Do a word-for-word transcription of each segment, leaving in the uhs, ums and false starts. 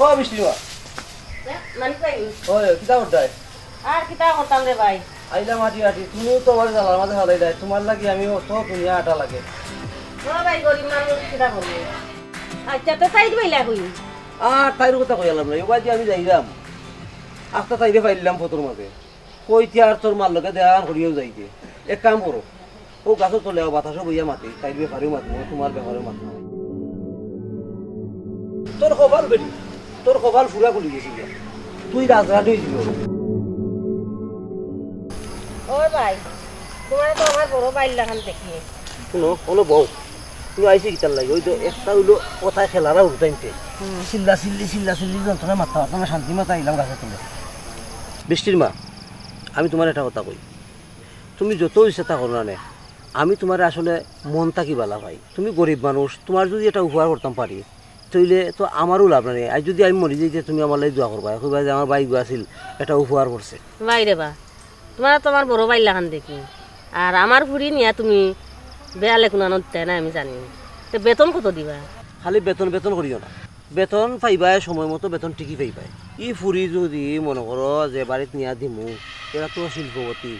ও মিষ্টি মা। হ্যাঁ, মানিক ভাই। ওই, কিতা করতায়? আর কিতা করতাম রে ভাই? আইলাম আটি আটি, তুমিও তো আমার জ্বালার মাঝে ফালাইলায়, তুমার লাগি আমি অত দুনিয়া আটা লাগে। ও ভাই, গরিব মানুষ কিতা করবে? আচ্ছা, তো তাইর বইলা কই? আর তাইর কথা কইলাম না, ও বাদে আমি যাইলাম। আস্তা তাইরে পাইলাম ফতর মাঝে। কই তে আর তোর মার লগে দেখা করিয়াও যাইতে। এক কাম করো, ও গাছর তলে আও, বাতাসো বইয়া মাতি, তাইর ব্যাপারেও মাতমু, তুমার ব্যাপারেও মাতমু। তোর কপাল বেটি, তোর কপাল ফুরা খুলি গেছে গিয়া। তুই রাজরাট হয়ে দিবি। ও ভাই, তুমারে তো আমার বড় ভাইর লাখান দেখি। শুনো, অনো বউ, তুমি আইছি কিতার লাগি? ওই তো একটা হইলো কথায় খেলারা উল্টাইনতে। চিল্লা চিল্লি, চিল্লা চিল্লি যন্ত্রণা মাথা, মাথা শান্তি মাথা আইলাম গাছর তলে। বৃষ্টির মা, আমি তুমারে একটা কথা কই, তুমি যত ইচ্ছা তা করো না নে, আমি তুমারে আসলে মন থাকি বালা পাই। তুমি গরিব মানুষ, তুমার যদি একটা উপকার করতাম পারি, তইলে তো আমারও লাভ নাই। আর যদি আমি মরি যাই, তে তুমি আমার লাগি দোয়া করবায়, কইবায় যে আমার ভাইগু আছিল, একটা উপকার করছে। ভাই রে বা, তুমারে তো আমার বড় ভাইর লাখান দেখি, আর আমার ফুরি নিয়া তুমি বেয়ালে কুনানো দিতায় না আমি জানি। তে বেতন কত দিবা? খালি বেতন বেতন করিও না, বেতন পাইবায়, সময় মতো বেতন ঠিকই পাইবায়। ই ফুরি যদি মনো করো যে বাড়িত নিয়া দিমু, এরা তো শিল্পপতি,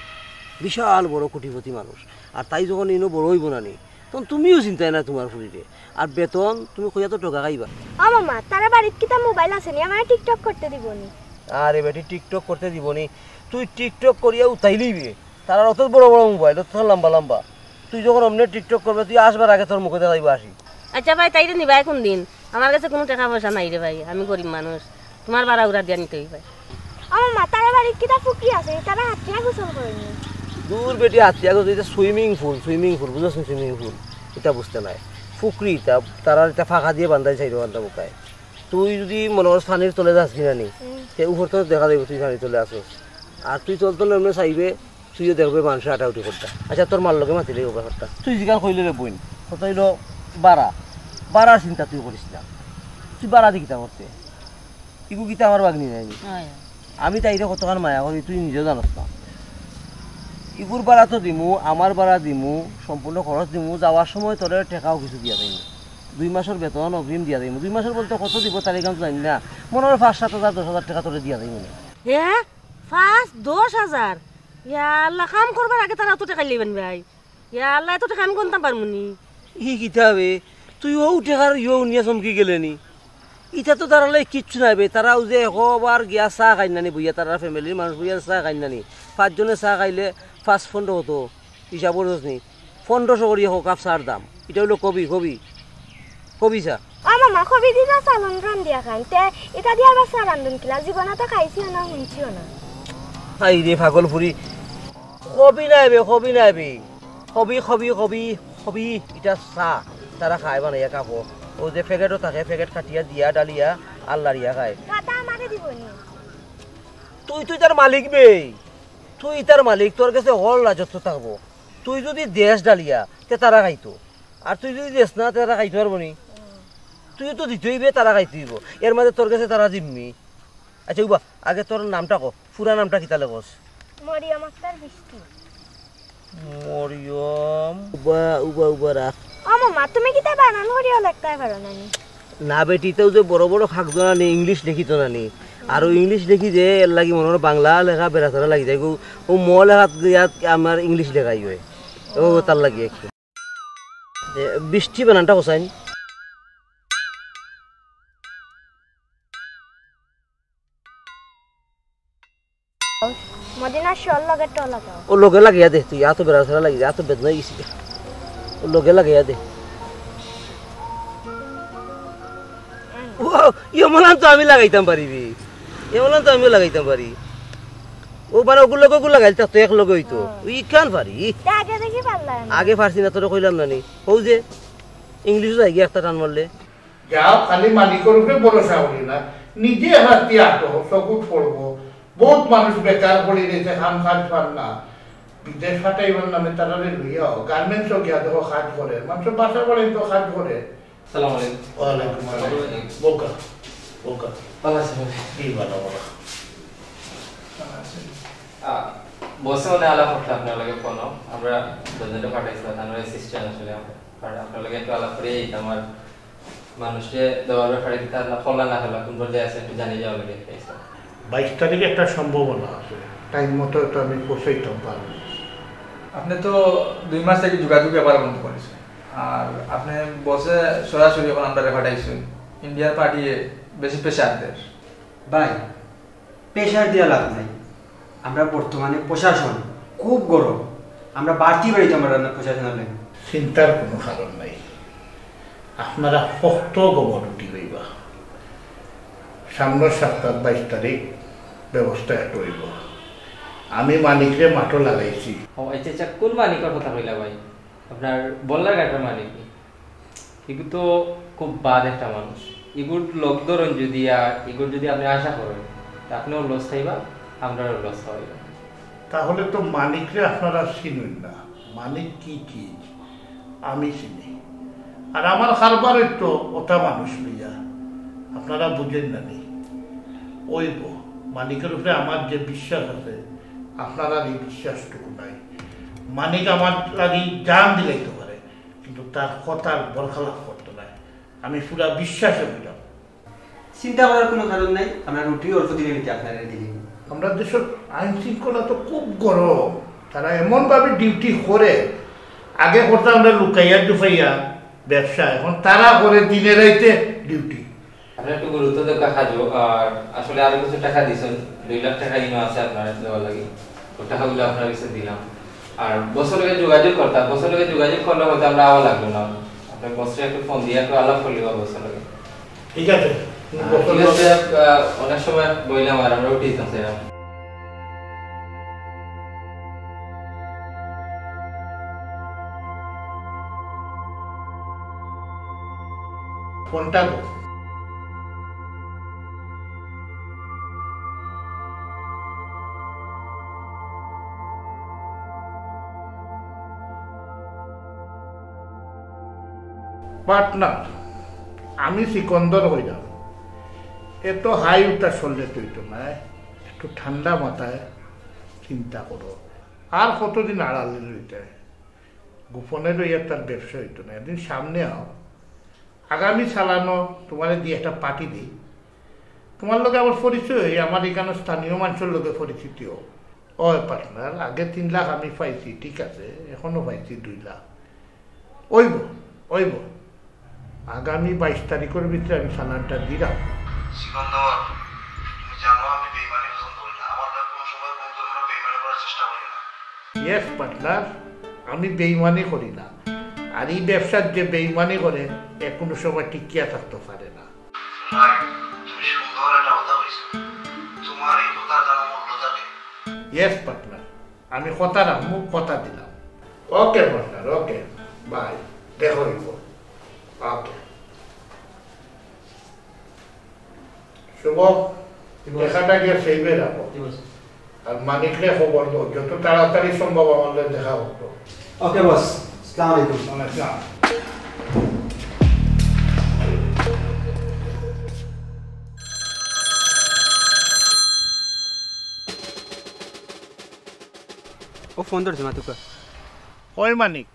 বিশাল বড় কোটিপতি মানুষ। আর তাই যখন ইনো বড় অইবো না নি, তখন তুমিও চিন্তায় না তুমার ফুরিরে। আর বেতন তুমি কইয়া তো ঠগা খাইবা। ও মামা, তারা বাড়িত কিতা মোবাইল আছে নি? আমারে TikTok করতে দিবো নি? আরে বেটি, TikTok করতে দিবো নি? তুই TikTok করিয়া উতাইলিবে। তারার অত বড় বড় মোবাইল, অত লম্বা লম্বা। তুই যখন অমনে TikTok করবে, তুই আসবার আগে তোর মুখে দেখাইবো আসি। আচ্ছা ভাই, তাইরে নিবায় কুন দিন? আমার কাছে কুনু টেকা পয়সা নাই রে ভাই, আমি গরিব মানুষ, তুমার বাড়া উড়া দিয়া নিতে অইবায়। ও মামা, তারা বাড়িত কিতা ফুকরি আছে? তারা হাতিয়া গোসল করে নি? দূর বেটি, হাতিয়া গোসল, ইটা swimming pool, swimming pool, বুঝছস নি? Swimming pool, ইটা বুঝতে নাই। ফুকরি ইটা, তারা ইটা ফাঁকা দিয়া বান্ধাই চাইরো বান্ধা বুকায়। তুই যদি মনো করস পানির তলে যাস কিনা নি, হুম। তে উপর তো দেখা যাইবো তুই পানির তলে আছস। আর তুই চল তলে এমনে চাইবে, তুইও দেখবে মানুষে আটাউটি করতা। আচ্ছা, তোর মার লগে মাতিলে ও ব্যাপারটা। তুই জিকান কইলে রে বইন, কত অইলো বাড়া, বাড়ার চিন্তা তুই করিস না। তুই বাড়া দি কিতা করতে? ইগু কিতা আমার বাগনি নায়নি? হয়। আমি তাইরে কতখান মায়া করি, তুই নিজেও জানস না। ইগুর বাড়া তো দিমু, আমার বাড়া দিমু, সম্পূর্ণ খরচ দিমু, যাওয়ার সময় তোরে টেকাও কিছু দিয়া যাইমু। দুই মাসর বেতন অগ্রিম দিয়া যাইমু। দুই মাসর বলতে কত দিবো তারিখ আমি জানি না, মনো অয় পাঁচ সাত হাজার, দশ হাজার টেকা তোরে দিয়া যাইমু নে। হে, পাঁচ, দশ হাজার? ইয়া আল্লাহ, কাম করবার আগে তারা অত টেকা লইবেন ভাই। ইয়া আল্লাহ, এত টেকা আমি গুনতাম পারমু নি? ই কিতা বে? তুই অউ টেকার ইয়ো হুনিয়া চমকি গেলে নি? ইটা তো তারার লাগি কিচ্ছু নায় বে। তারাও যে একবার গিয়া চা খাইন না নি বইয়া, তারার ফ্যামিলির মানুষ বইয়া চা খাইন না নি। পাঁচজনে চা খাইলে পাঁচ পনেরো কত? হিসাব করছস নি? পনেরোশো করি এক কাপ চার দাম। ইটা অইলো কবি, কবি, কবি চা। ও মামা, কবি দি তো চালন রান্দিয়া খাইন। তে ইটা দি আবার চা রান্ধুন কিলা? জীবনে তো খাইছিও না, হুনছিও না। হায় রে পাগল ফুরি। কবি নায় বে, কবি নায় বে। কবি, কবি, কবি, কবি, ইটা চা। তারা খায় বানাইয়া কাপো। অউ যে প্যাকেটও থাকে, প্যাকেট কাটিয়া দিয়া, ডালিয়া, আর লাড়িয়া খায়। কথা আমারে দিবো নি? তুই, তুই তার মালিক বে। তুই তার মালিক, তোর গেছে হকল রাজত্ব থাকবো। তুই যদি দেস ডালিয়া, তে তারা খাইতো। আর তুই যদি দেস না, তে তারা খাইতো পারবো নি? তুইও তো দিতে অইবে, তারা খাইতে অইবো। এর মাঝে তোর গেছে তারা জিম্মি। আচ্ছা, উবা, আগে তোর নামটা ক, পুরা নামটা কিতা লেখস? মরিয়ম আক্তার বৃষ্টি। মরিয়ম, উবা, উবা, উবা রাখ। ও মামা, তুমি কিতা বানান করিও লেখতায় পারো না নি? না বেটি, ইতাও যে বড় বড় খাকজনা নি, ইংলিশ লেখিতো না নি। আর অউ ইংলিশ লেখি যে, এর লাগি মনো অয় বাংলা লেখা বেড়াছেড়া লাগি যায়। অউ, অউ ম লেখাত গিয়া আমার ইংলিশ লেখাই অয়। অউ তার লাগি একটু। এ, বৃষ্টি বানানটা কোসাইন? মদিনা শর লগে ট লাগাও। অউ লগে লাগাইয়া দে তুই, এত বেড়াছেড়া লাগি যায়, এত বেদনা অই গেছে। অউ লগে লাগাইয়া দে। ও, ইয়ে মলান তো আমি লাগাইতাম পারি বে। ইয়ে মলান তো আমিও লাগাইতাম পারি। অউ মানে অগুর লগে অগুর লাগাইলে তো এক লগে অইতো। হ্যাঁ। অউ ইখান পারি। তে আগে দেখি পারলায় না। আগে পারছি না, তোরে কইলাম না নি। অউ যে, ইংলিশও যাইগি একটা টান মারলে। যাও, খালি মালিকর উপরে ভরসা করিও না। নিজে হাতে আটো, চকুত পড়বো। বউত মানুষ বেকার পড়ি রইছে, কাম কাজ পার না। বিদেশ পাঠাইবার নামে তারারে লইয়া আও। গার্মেন্টসও গিয়া দেখো কাজ করে। মানুষর বাসা বাড়িত তো কাজ করে। সালাম আলাইকুম। ওয়ালাইকুম আসসালাম। বউকা, বউকা। ভালা আছইন? জি, ভালা, ভালা। আহ, বসে মানে আলাপ অইছে আপনার লগে ফোনো। আমরা দুইজনে পাঠাইছিলাম, তার অ্যাসিস্ট্যান্ট আসলে। আর আপনার লগে একটু আলাপ করি, এই আমার মানুষরে দেওয়ার ব্যাপারে কিতা না করলা না করলা, কোন পর্যায়ে আছে একটু জানিয়ে যাওয়া লাগে, প্লিজ। বাইশ তারিখে একটা সম্ভাবনা আছে, টাইম মতো তো আমি পৌঁছাইতাম পারবো। আপনি তো দুই মাস থেকে যোগাযোগ ব্যাপার বন্ধ করেছেন, আর আপনি বসে সরাসরি এখন আমরা পাঠাইছেন ইন্ডিয়ার পার্টি বেশি প্রেশার দের। ভাই, প্রেশার দিয়া লাভ নাই। আমরা বর্তমানে প্রশাসন খুব গরম, আমরা বাড়তি বাড়িতে আমরা রান্না প্রশাসনের লাগে। চিন্তার কোনো কারণ নাই, আপনারা শক্ত গমর উঠি হইবা। সামনের সপ্তাহ বাইশ তারিখ ব্যবস্থা একটা হইব। আমি মানিকরে মাঠও লাগাইছি। ও আচ্ছা আচ্ছা, কোন মানিকর কথা কইলা ভাই? আপনার বল্লারঘাটর মানিক নি? ইগু তো খুব বাদ একটা মানুষ। ইগুর লোক ধরন যদি আর ইগুর যদি আপনি আশা করেন, তা আপনিও লস খাইবা, আমরাও লস খাওয়াইবা। তাহলে তো মানিকরে আপনারা চিনইন না। মানিক কি চিজ আমি চিনি। আর আমার কারবার তো ওটা মানুষ লইয়া, আপনারা বুঝেন না নি। ওই গো, মানিকের উপরে আমার যে বিশ্বাস আছে, আপনারা এই বিশ্বাসটুকু নাই। মানিক আমার লাগি জান দিলাইতে পারে, কিন্তু তার কথার বরখেলাফ করতো না। আমি পুরা বিশ্বাসে বুঝাম। চিন্তা করার কোনো কারণ নাই, আমরা রুটি অল্প দিনে নিতে আপনারা দিলেন। আমরা দেশের আইন শৃঙ্খলা তো খুব গরম, তারা এমনভাবে ডিউটি করে। আগে করতাম আমরা লুকাইয়া ডুকাইয়া ব্যবসা, এখন তারা করে দিনে রাইতে ডিউটি। আপনার একটু গুরুত্ব দরকার কাজও। আর আসলে আরো কিছু টাকা দিছেন, দুই লাখ টাকা ইনো আছে আপনার দেওয়ার লাগি। ও টাকাগুলো আপনার কাছে দিলাম। আর বসর লগে যোগাযোগ করতাম, বসর লগে যোগাযোগ করলে হয়তো আমরা আওয়া লাগলো না। আপনার বসরে একটু ফোন দিয়ে একটু আলাপ করলে বা বসর লগে। ঠিক আছে। আহ, ঠিক আছে, আহ, অনেক সময় বইলাম আর আমরা উঠি দিতাম সেরকম। কোনটা গো? পার্টনার, আমি সিকন্দর হইলাম। এত হাই উঠা চললে তুই তো নাই, একটু ঠান্ডা মাথায় চিন্তা করো। আর কতদিন আড়ালে রইতে? গোপনে রইয়া তার ব্যবসা হইতো না। একদিন সামনে আও, আগামী চালানো তোমারে দিয়ে একটা পার্টি দিই। তোমার লগে আমার পরিচয়, আমার এখানে স্থানীয় মানুষের লগে পরিচিতি হোক। ও পার্টনার, আগে তিন লাখ আমি পাইছি, ঠিক আছে, এখনো পাইছি দুই লাখ। ওইব, ওইব। আগামী বাইশ তারিখের ভিতরে আমি চালানটা দিলাম। সিকন্দর, তুমি জানো আমি বেইমানি পছন্দ করি না। আমার লগে কোনো সময় কোনো ধরনের বেইমানি করার চেষ্টা করি না। ইয়েস পার্টনার, আমি বেইমানি করি না। আর এই ব্যবসার যে বেইমানি করে, এ কোনো সময় টিকিয়া থাকতে পারে না। ভাই, তুমি সুন্দর একটা কথা কইছো। তোমার এই কথা জানা মূল্য থাকে। ইয়েস পার্টনার, আমি কথা রাখবো, কথা দিলাম। ওকে পার্টনার, ওকে, বাই, দেখা হইব। ওকে। শুভ, জি বস। লেখাটা গিয়ে সেভে রাখো। জি বস। আর মানিকরে খবর দাও, যত তাড়াতাড়ি সম্ভব আমার লগে দেখা করতো। ওকে বস, আসসালামু আলাইকুম। ওয়ালাইকুম আসসালাম। ও ফোন ধরছে মাতুকা। ওই মানিক,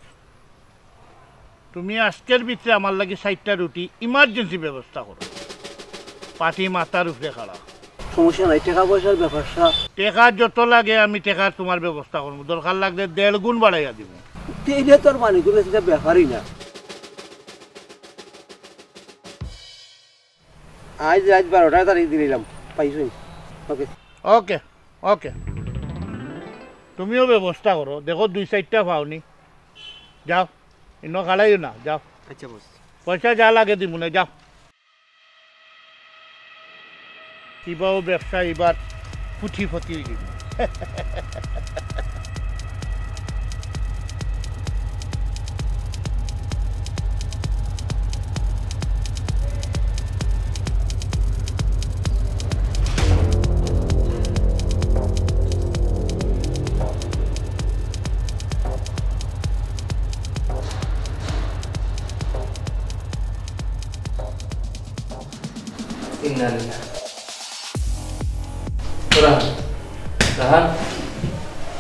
তুমি আজকের ভিতরে আমার লাগি চাইরটা রুটি ইমার্জেন্সি ব্যবস্থা করো। পার্টি মাথার উপরে খাড়া। সমস্যা নাই, টেকা পয়সার ব্যাপারটা। টেকা যত লাগে আমি টেকার তোমার ব্যবস্থা করবো, দরকার লাগলে দেড় গুণ বাড়াইয়া দিব। তেইলে তোর মানিক গুলো সেটা ব্যাপারই না। আজ রাত বারোটা তারিখ দিলাম, পাইছুন? ওকে। ওকে, ওকে। তুমিও ব্যবস্থা করো, দেখো দুই চাইরটা পাওনি। যাও, ইনো খাড়াইও না, যাও। আচ্ছা বস। পয়সা যা লাগে দিমু না, যাও। কিবাও ব্যবসা এবার ফুটি ফতি হয়ে গেল। ইন্না লিল্লাহ। তোরা, রাহান,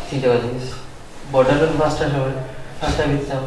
চিন্তা করিস। বর্ডার রোড পাঁচটার সময়, পাঁচটার ভিতরে যাবো।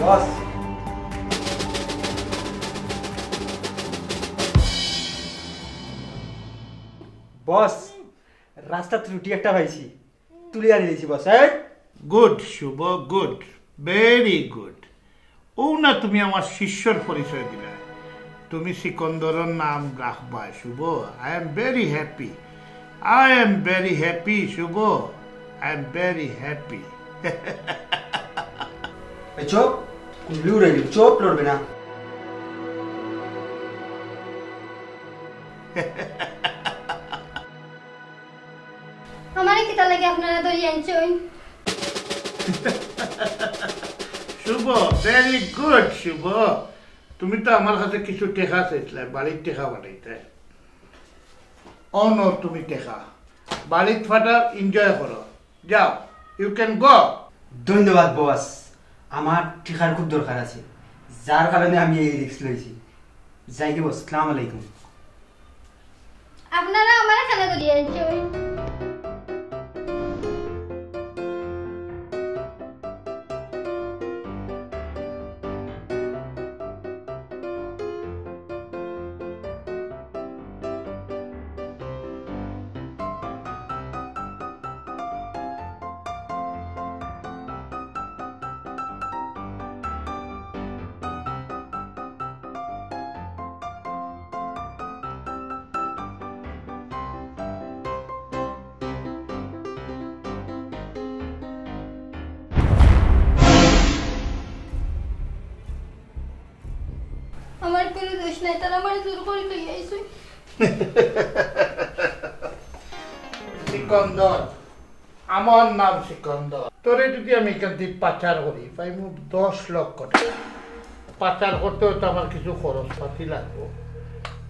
বস। বস, রাস্তাত রুটি একটা পাইছি, তুলিয়া আনি দিছি বস। এই গুড শুভ, গুড, ভেরি গুড। ও না, তুমি আমার শিষ্যর পরিচয় দিলা। তুমি সিকন্দরর নাম রাখবায় শুভ। I am very happy, I am very happy Shubho, I am very happy। এই চুপ, কুল্লি উড়াইলি, চুপ, লড়বে না। আমারে কিতা লাগি আপনারা ধরি আনছইন? শুভ, ভেরি গুড শুভ। তুমি তো আমার কাছে কিছু টেকা চাইছিলে, বাড়ির টেকা পাঠাইতে। অনো তুমি টেকা। বাড়িত পাঠাও, এনজয় করো। যাও, you can go। ধন্যবাদ বস, আমার টেকার খুব দরকার আছে, যার কারণে আমি এই রিস্ক লইছি। যাই কি বস, আসসালামু আলাইকুম। আপনারা আমারে কেনে ধরি আনছইন? আমার কোনো দোষ নাই, তারা আমারে জোর করি লই আইছে। সিকন্দর, আমার নাম সিকন্দর। তোরে যদি আমি এখান থেকে পাচার করি, পাইমু দশ লক্ষ টেকা। পাচার করতে হয়তো আমার কিছু খরচ পাতি লাগবো।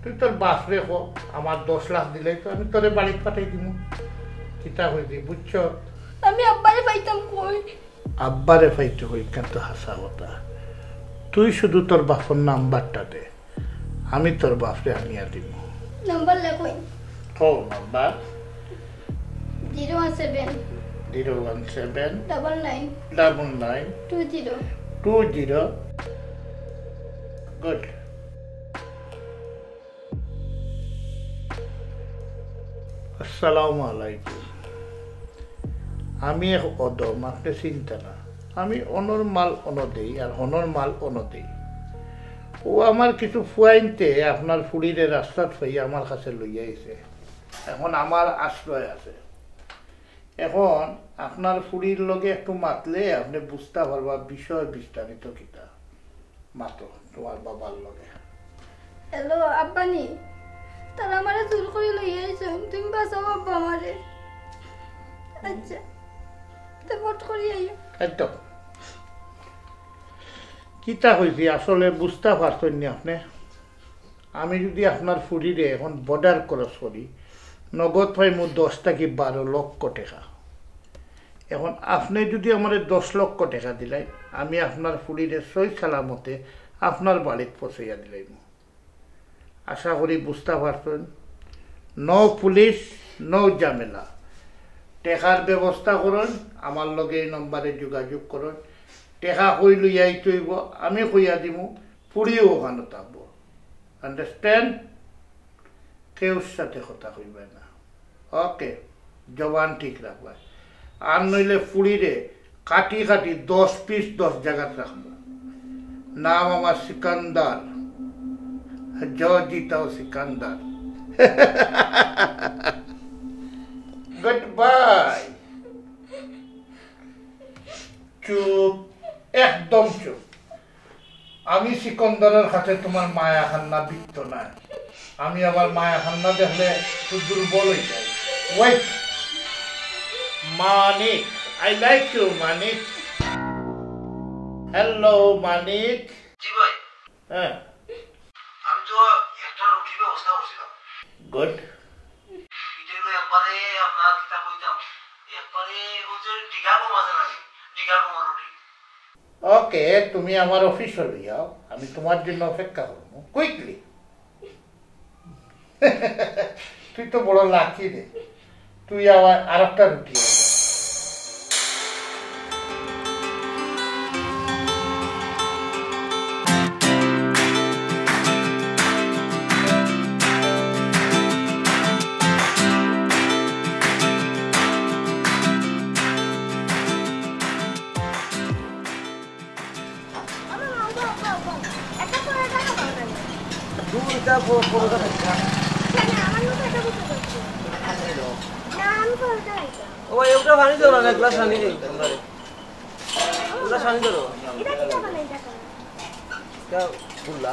তুই তোর বাপরে ক, আমার দশ লাখ দিলেই তো আমি তোরে বাড়িত পাঠাই দিমু। কিতা কইবি, বুঝছো? আমি আব্বারে পাইতাম কই? আব্বারে পাইতে কই, ইখান তো হাছা কথা। তুই শুধু তোর বাপর নাম্বারটা দে, আমি তোর বাপরে আনিয়া দিমু। নাম্বার লেখইন। কও number. Zero one seven. Zero one seven. Double nine. Double nine. Two zero. Two zero. Good. আসসালামু আলাইকুম। আমি এক অদম, আপনে চিনতা না। আমি অনর মাল অনো দেই, আর হনর মাল অনো দেই। ও আমার কিছু ফুয়াইন্তে আপনার ফুড়িরে রাস্তাত পাইয়া আমার কাছে লইয়া আইছে। এখন আমার আশ্রয় আছে। এখন আপনার ফুড়ির লগে একটু মাতলে আপনে বুঝতা পারবা বিষয় বিস্তারিত কিতা। মাতো তোমার বাবার লগে। হ্যালো, আব্বা নি? তারা আমারে জোর করি লইয়া আইছইন। তুমি বাঁচাও আব্বা আমারে। আচ্ছা, তে ফট করি আইও। একদম। কিতা কইছি আসলে বুঝতা পারছইন নি আপনে? আমি যদি আপনার ফুড়িরে এখন বর্ডার ক্রস করি, নগদ পাইমু দশ থাকি বারো লক্ষ টেকা। এখন আপনে যদি আমারে দশ লক্ষ টেকা দিলাইন, আমি আপনার ফুড়িরে সই সালামতে আপনার বাড়িত পৌঁছাইয়া দিলাইমু। আশা করি বুঝতা পারছইন। No পুলিশ, no ঝামেলা। টেকার ব্যবস্থা করইন, আমার লগে এই নম্বরে যোগাযোগ করইন। টেকা কই লইয়া আইতে অইবো, আমি কইয়া দিমু, ফুড়িও ওখানো থাকবো। আন্ডারস্ট্যান্ড? কেউর সাথে কথা কইবায় না। ওকে, জবান ঠিক রাখবায়। আর নইলে ফুড়িরে কাটি কাটি দশ পিস দশ জাগাত রাখমু। নাম আমার সিকান্দার, জয় জিতাও সিকান্দার। Good bye. চুপ, একদম চুপ। আমি সিকন্দরের কাছে তুমার মায়া কান্না বিকতো নায়। আমি আবার মায়া কান্না দেখলে একটু দুর্বল অই যাই। ওয়েট, মানিক, I like you, মানিক। হ্যালো, মানিক। জি ভাই। হ্যাঁ। আমি তো একটা রুটির ব্যবস্থা করছিলাম। গুড। ইটা অইলো একবারে আপনার কিতা কইতাম, একবারে ওই যে ডিগা গম আছে নানি, ডিগা গমর রুটি। ওকে, তুমি আমার অফিসো লইয়াও, আমি তুমার জন্য অপেক্ষা করমু। কুইকলি। তুই তো বড় লাকি রে, তুই আবার আরেকটা রুটি আনবে। দূর, ইটা প-, পরোটা খাইতাম। না, না, আমার মতো এটা বুঝতে পারছি না। না, আমি পরোটা খাইতাম। ও ভাই, একটা পানি দাও না, এক গ্লাস পানি দাও। এক গ্লাস পানি দাও। এটা কি খাবার না, এটা খাবার? এটা বললা।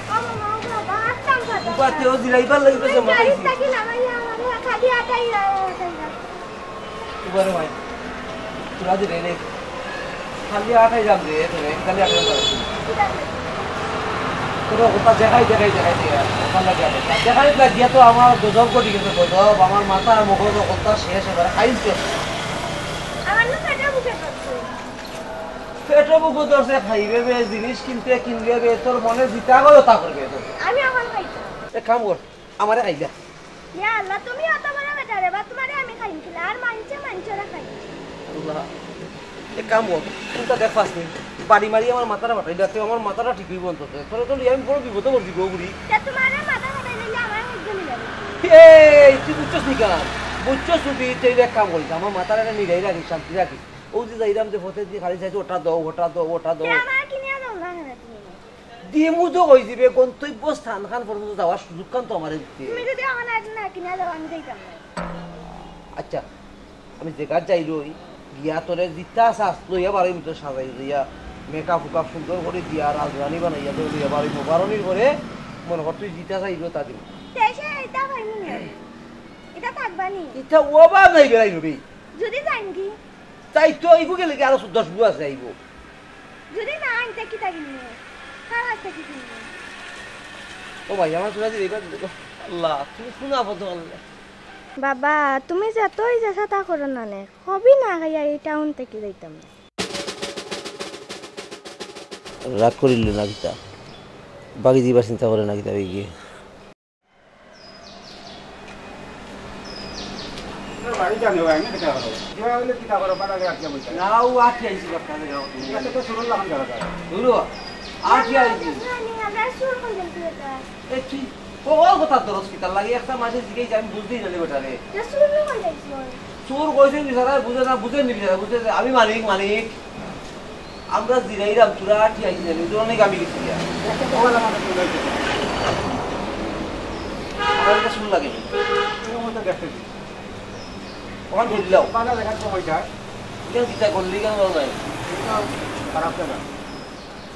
ও বাবা, আটতাম কথা। উবাতে ও জিরাইবার লাগি তো তুমি জমা গাড়ি পাইছি। থাকি নামাইয়া আমারে খালি আটাই আটাই। উবারে ভাই, তোরা যে রে রে, খালি আটাই যাম রে, তোরে, খালি আটাই যাম। ঠিক আছে। তোরা ওটা দেখাই, দেখাই, দেখাই, দেখাই, ওখান লাগে আটাই। দেখাই না গিয়া তো আমার গজব ঘটি গেছে, গজব, আমার মাথা আর মগজ ওটা শেষ, এবার খাইছে। আমার না পেটে ভুকে করছে। পেটো বুকো ধরছে, খাইবে বে, জিনিস কিনতে কিনবে বে, তোর মনে জিতা গেল তা করবে তোর। আমি এখন খাইতাম। এক কাম কর, আমারে খাইলা। ইয়া আল্লাহ, তুমি অত বড় বেটা রে বা, তোমারে আমি খাইম কিলা? আর মানছে, মানছে ওরা খাই। আল্লাহ, এক কাম কর, চিন্তা দেখ পাঁচ মিনিট। বাড়ি মারি আমার মাথাটা ফাটাই দিতে, আমার মাথাটা ঠিক হইব অন্তত। তোরে তো লইয়া আমি বড় বিপদে পড়ছি গো বুড়ি। তা তোমারে মাথা ফাটাই দিলে আমার একদমই লাগে। এই, তুই বুঝছস নি কেন? বুঝছস যদি, তুই এক কাম করিস, আমার মাথাটা একটা নিরাই রাখিস, শান্তি রাখিস। ও যে যাইরাম যে পথে দিয়ে খালি চাইছে, "ওটা দাও, ওটা দাও, ওটা দাও।" তে আমারে কিনিয়া দাও না কেনে তুমি? দিমু তো কই দিবে, গন্তব্য স্থান খান পর্যন্ত যাওয়ার সুযোগ খান তো আমারে দিতে। তুমি যদি আমার আগে না কিনিয়া দাও, আমি যাইতাম না। আচ্ছা, আমি জেগাত যাই রই, গিয়া তোরে জিতা চাস লইয়া বারোই মিটার সাজাই দিয়া, মেকআপ উকআপ সুন্দর করি দিয়া, রাজরানী বানাইয়া তোরে লইয়া বারোই মো-, বারোনির পরে মনে কর তুই জিতা চাই তা দিমু। তে সে এটা পাইনি না। এটা থাকবা নি? এটা অভাব নাই বেড়াই রবি। যদি যাইন কি? তাই তো এইগু গেলে কি আরো দশ গু আছে আইব। যদি না আনতে কি থাকি নিয়ে? কার কাছ থেকে কিনবো? ও ভাই, আমার চুলা দিয়ে এবার দিল। আল্লাহ, তুমি শোনা বলতে পারলে। বাবা, তুমি যতই যে সাথা করো না নে, কবি না খাইয়া এই টাউন থেকে যাইতাম না। রাগ করিল না কিতা? বাকি দিবার চিন্তা করে না কিতা গিয়ে? তোর বাড়ি জানে ভাই, আমি কিতা করো? কিবা হইলে কিতা করো, পাড়া গিয়ে আটকে বইতে। না, ও আটকে আইছি, বাক্কা জায়গা। এটা তো সুরুল লাখান জায়গা। সুরুল? আটকে আইছি। আমরা সুর কোন দিন তুই এটা? এ, তুই, ও, ও কথা দরস কিতার লাগে? একটা মাসে জিজ্ঞেস আমি বুঝতেই জানি বেটারে। না, সুর কোন দিন তুই? চোর কইছে বিচারা বুঝে না, বুঝে নি বিচারা, বুঝে না। আমি মালিক, মালিক। আমরা জিরাইরাম, তোরা আটি আইছি জানি, তোর অনেক আমি গেছি গিয়া। আমার এটা শুন লাগে। ওখান ধরলাও। বাজার দেখার সময় যায়। কেন চিন্তা করলি কেন বলো নাই? খারাপ জায়গা।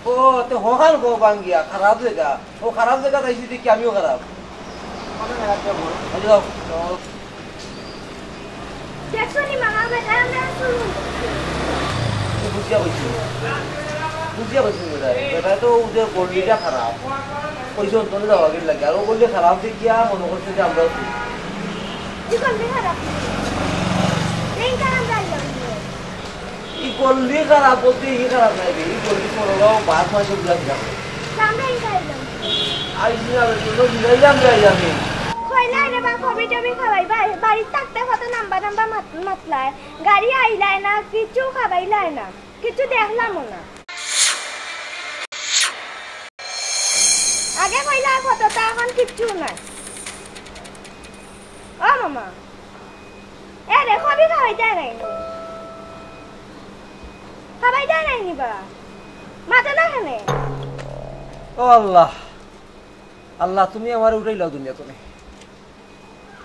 ও, তে হখান গো ভাঙ্গিয়া, খারাপ জাগা। ও খারাপ জাগা যাইছি দেখি আমিও খারাপ। আরে যাও, যাও। দেখছো নি মামা, বেটা আমরা শুরু। বুঝিয়া কইছি। বুঝিয়া কইছি বেটা। বেটা তো ওদের গল্লিটা খারাপ। কইছে অন্তরে যাওয়া গেল লাগে। আর ও গল্লি খারাপ দেখিয়া মনে করছে যে আমরাও ঠিক। কি করলি খারাপ? নেই কারণ যাই যাবো। ই গল্লি খারাপ বলতে ই খারাপ নাই রে, ই গল্লি বড় বাপ মাঝে ঘুরা ফিরা করে। আমরা এই খাইলাম। আইসি না রে, তোর বিদায় জানবে আই আমি। কইলাই রে বা, কবি টবি খাওয়াই, বাড়ি, বাড়িত থাকতে কত নাম্বা নাম্বা মাত-, মাতলায়। গাড়ি আইলায় না, কিচ্ছু খাবাইলায় না, কিচ্ছু দেখলামও না। আগে কইলা কততা, এখন কিচ্ছু নাই। ও মামা, এ রে, কবি খাওয়াইতে নাই নি? খাওয়াইতে নাই নি বা? মাতে না কেনে? ও আল্লাহ, আল্লাহ, তুমি আমারে উঠাইলাও দুনিয়া তুমি।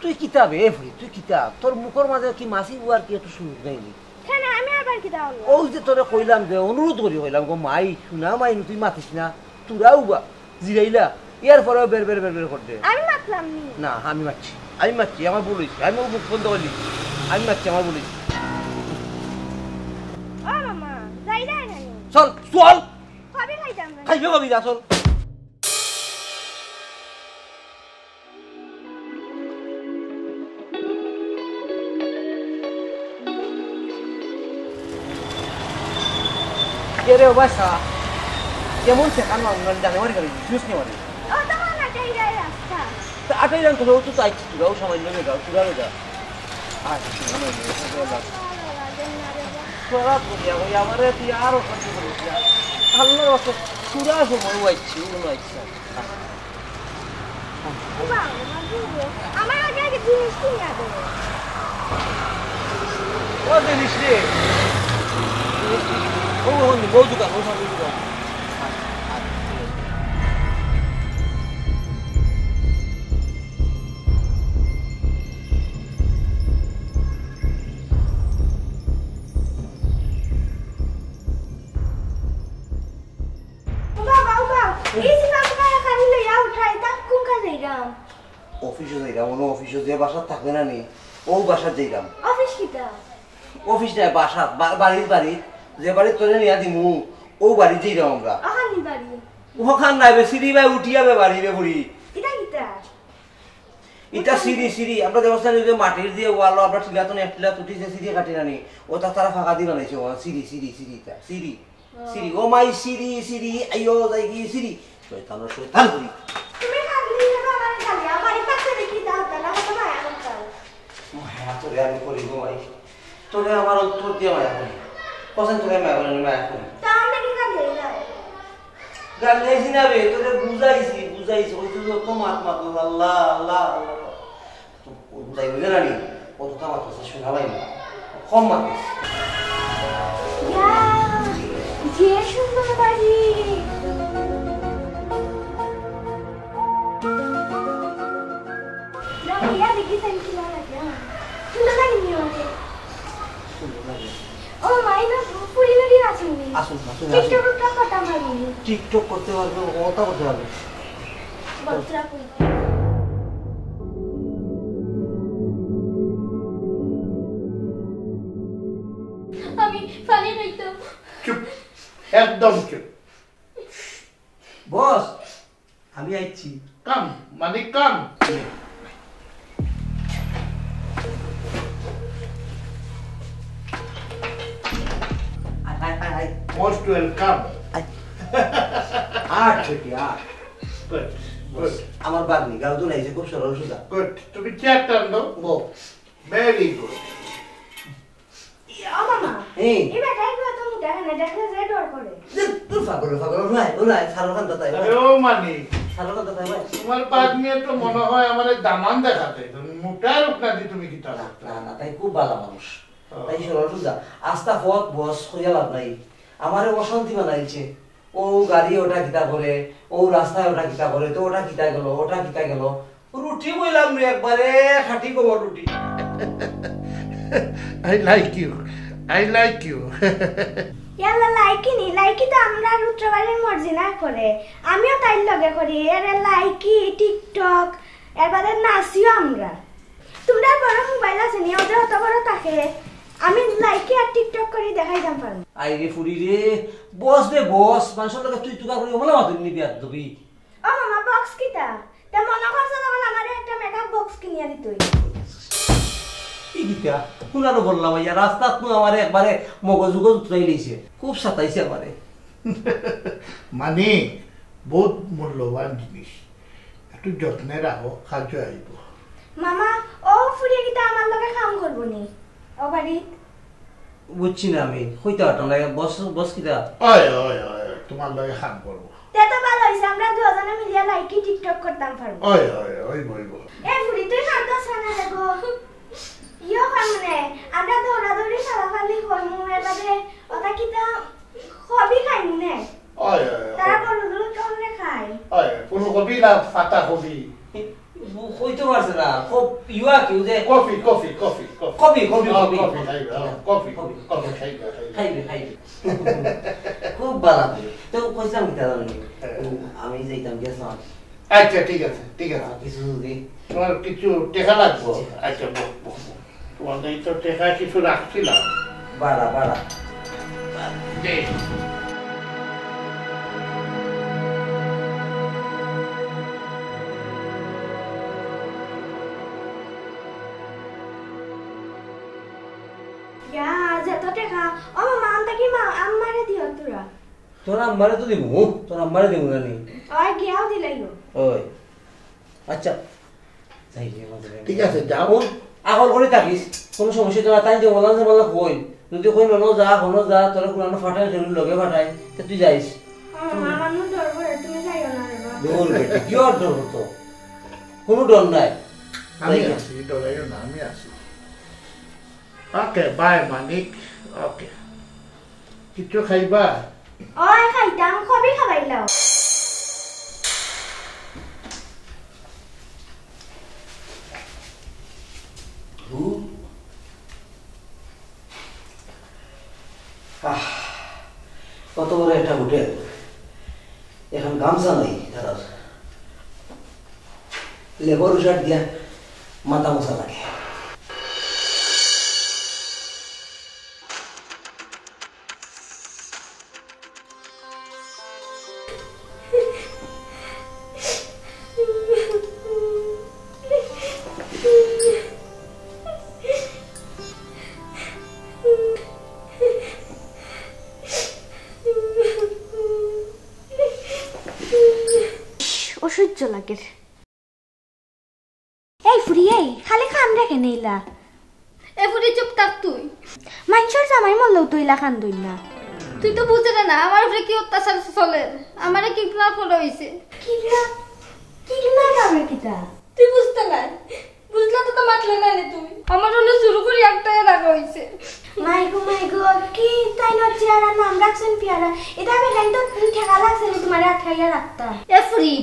তুই কিতা বে, এ ভাই, তুই কিতা? তোর মুখর মাঝে কি মাছি বুয়ার কি একটু সুযোগ নাই নি? কেনে, আমি আবার কিতা অইলো? ওই যে তোরে কইলাম যে, অনুরোধ করি কইলাম, গো মাই, শুনা মাই, তুই মাতিস না, তোরাও বা, জিরাইলা, ইয়ার পরেও বের বের বের বের করতে। আমি মাতলাম নি। না, আমি মাতছি, আমি মাতছি, আমার ভুল অইছে, আমি ও মুখ বন্ধ করি দিছি, আমি মাতছি, আমার ভুল অইছে। ও মামা, যাই যায় না নি? চল, চল। কবি খাইতাম না। খাইবে কবি, যা চল। কে রে, ও বাসা? কেমন সে কান মারুন, জানে মারি গেল, জুস নিয়ে মারি। ও তো মনে হয় এই রাস্তা। তা আটাই রান তো, ও তো তাই, তোরাও সামান্য বেগাও, তোরা বেগাও। আর কিছু মনে নেই, ওটা তো আলাদা। ভালো লাগে না রে বা। তোরা বুঝিয়া, ওই আমারে তুই আর অশান্তি করিস না। আল্লাহর ওয়াস্তে, তোরা সময় আইছি, অন্য আইছি। বাবা, বাবা, আমার আগে আগে জিনিস কিনে দে। ও জিনিস রে। ও, ও, ও দোকান, ও সামনে দোকান। বাবা, বাবা, এই যে কাপড় খানি লইয়া উঠাই, তা কোন কাজে যাইরাম? অফিসে যাইরাম, অনো অফিসে যে বাসা থাকে না নি, ও বাসা যাইরাম। অফিস কিতা? অফিস নাই, বাসা, বা-, বাড়ির বাড়ি, যে বাড়ি তোরে নিয়া দিমু, ও বাড়ি যাইরাম আমরা। আহানি বাড়ি? ওখান নাই বে, সিঁড়ি বাই উঠিয়া বে বাড়ি বে বুড়ি। ইটা কিতা? ইটা সিঁড়ি, সিঁড়ি। আমরা দেবস্থানে যে মাটির দিয়ে ওয়ালো, আমরা টিলা তো এক টিলা তুটি যে সিঁড়ি কাটি না নি, ও তা তারা ফাঁকা দিয়ে বানাইছে, ও সিঁড়ি, সিঁড়ি, সিঁড়ি ইটা, সিঁড়ি। সিঁড়ি, ও মাই সিঁড়ি, সিঁড়ি, আইও যাইগি সিঁড়ি। শয়তানর শয়তান করি। তুমি কাঁদলি রে বাবা, আমি কাঁদি। আমার এই পাশে দেখি দাও, দাও, আমার তো মায়া করতাম। মায়া তোরে আমি করি গো মাই। তোরে আমার অন্তর দিয়া মায়া করি। কসম তোরে মায়া করি, মায়া করি। তা আমি কি কাঁদি যাই? গালি আইছি না বে, তোরে বুঝাইছি, বুঝাইছি। ওই তো যত মাত মাত, আল্লাহ, আল্লাহ, আল্লাহ। তো ও বুঝাই বুঝে না নি, ও তো তামাক খাইছে, শোনা পাই না। কম মাতিস। ইয়া, যে সুন্দর বাড়ি। না, ইয়া দেখি তাই কি লাগে না। সুন্দর লাগে নি আমাকে। সুন্দর লাগে। ও মাই না, পুরি নুরি আছেন নি? আসুন, আসুন, আসুন। TikTok করতে পারতাম আমি। TikTok করতে পারবে, ওটা করতে পারবে। বাচ্চা কই? আমি পানি খাইতাম। চুপ, একদম চুপ। বস, আমি আইছি। কাম, মালিক কাম। আয়, আয়, আয়, আয়। Most welcome. আয়। আয়, ছোটি, আয়। Good, good. আমার বাগনি, গাঁও তো নাই যে খুব সরল সোজা। Good. তুমি চেয়ারটা আনো। বউ। Very good. ইয়া, মামা, এই। এই বেটা একটু এত মোটা কেন? দেখলে যে ডর করে। যে, তোর পাগল, পাগল, ওলাই, ওলাই, সারোখান দাতাই, আরে ওলাই। ও মানি, সারোখান দাতাই, ওলাই। তোমার বাগনিয়ে তো মনে হয় আমারে দামান দেখাতে, তুমি মোটা রূপ না দি তুমি কি তা না, করতে? না, না, তাই খুব ভালো মানুষ। ও। তাই সরল সোজা। আস্তা ফক বস, কইয়া লাভ নাই। আমারে অশান্তি বানাইছে। ও গাড়ি ওটা কিতা করে, ও রাস্তায় ওটা কিতা করে, তো ওটা কিতা গেল, ওটা কিতা গেল। রুটি কইলাম রে একবারে, খাঁটি গোবর রুটি। I like you. I like you. ইয়াল্লা, লাইকি নি, লাইকি তো আমরার উত্তরবাড়ির মর্জিনায় করে, আমিও তাইর লগে করি। এরে লাইকি, টিকটক, এর বাদে নাচিও আমরা। তুমরার বড় মোবাইল আছে নি, ওতে অত বড় থাকে, আমি লাইকি আর টিকটক করি দেখাইতাম পারমু। আই রে ফুরি রে, বস রে বস, মানষর লগে তুই তুকার করি অমলা মাতুরি নি বেয়াদবি। ও মামা, বক্স কিতা? তে মনো করছো যখন আমারে একটা মেকআপ বক্স কিনিয়া দিতই। ই কিতা? হুনারও বললাম, ইয়া রাস্তাত নু আমারে একবারে মগজ উগজ উতরাই লইছে, খুব সাতাইছে আমারে। মানে, বহুত মূল্যবান জিনিস, একটু যত্নে রাখো, কাজে আইব। মামা, ও ফুরিয়ে কিতা আমার লগে কাম করবো নি? ও বাড়িত? বুঝছি না আমি, কইতে পারতাম না, বস, বস কিতা? ওই, ওই, ওই, তোমার লগে কাম করবো। তে তো ভালা অইছে, আমরা দুইজনে মিলিয়া লাইকি টিকটক করতাম পারমু। ওই, ওই, ওই, ওই, ওই। এ ফুরি, তুই কান্দস কেনে রে গো? ইয়ো কান্দনে, আমরা দৌড়াদৌড়ি ফালাফালি করমু, এর বাদে ওটা কিতা কফি খাইমু নে? ওই, ওই, ওই। তারা বড় লোক কেমনে খায়? ওই, ফুলকপি না পাতা কপি? কইতে পারছে না, খুব ইয়া কি, ওই যে coffee, coffee, coffee, coffee. Coffee, coffee, হ্যাঁ, কফি। কফি খাইবে, হ্যাঁ, কফি, কফি। কফি খাইবে, খাইবে। খাইবে, খাইবে। খুব ভালা। তো কইছিলাম কিতা জানো নি? হ্যাঁ। আমি যাইতাম, গেছিলাম। আচ্ছা, ঠিক আছে, ঠিক আছে। আহ, কিছু যদি তোমার কিছু টেকা লাগবো। জি। আচ্ছা, বহ, বহ, বহ। তোমার এই তো টেকা কিছু রাখছিলাম। বাড়া, বাড়া। দে। ইয়া, যত টেকা। ও মামা, আনতা কি মা, আম্মারে দিও তোরা। তোর আম্মারে তো দিমু, তোর আম্মারে দিমু না নি? ওই গিয়াও দিলাইও। ওই। আচ্ছা। যাই গিয়া মাঝে মাঝে। ঠিক আছে, যাও। হুন, আগল করি থাকিস, কোনো সমস্যা তো না, তাই যে বললাম যে বললাম কই। যদি কই মনো যা, হনো যা, তোরা কোনো ফাটাই খেলুন লগে ফাটাই, তে তুই যাইস। ও মামা, আমার নু ডর করে, তুমি যাইও না রে বাবা। ডর বেটি, কি আর ডর হতো? কোনো ডর নাই। আমি যাই গিয়া। আছি, ডরাইও না, আমি আছি। ওকে, বাই মানিক। ওকে। কিছু খাইবা? ওই খাইতাম, কফি খাবাইলাও। হু। আহ, কত বড় একটা হোটেল। এখন গামছা নাই তারার। লেবর উষার দিয়া মাথা মোছা লাগে। অসহ্য লাগে। এই ফুরি, এই, খালি কান্দরে কেনে ইলা? এ ফুরি, চুপ থাক তুই। মাইনষর জামাই মরলেও তো ইলা কান্দইন না। তুই তো বুঝরে না, আমার উপরে কি অত্যাচার চলের। আমারে কিডন্যাপ করা অইছে। কিডন্যাপ? কিডন্যাপ আবার কিতা? তুই বুঝতে নাই। বুঝলে তো, তো মাতলে না রে তুই। আমার অনো চুরু করি আটকাইয়া রাখা অইছে। মাই গো, মাই গো, কি তাইনর চেহারা নাম রাখছইন পিয়ারা। ইতা আমি জানি তো ঠেকা লাগছে নি তুমারে আটকাইয়া রাখতা। এ ফুরি,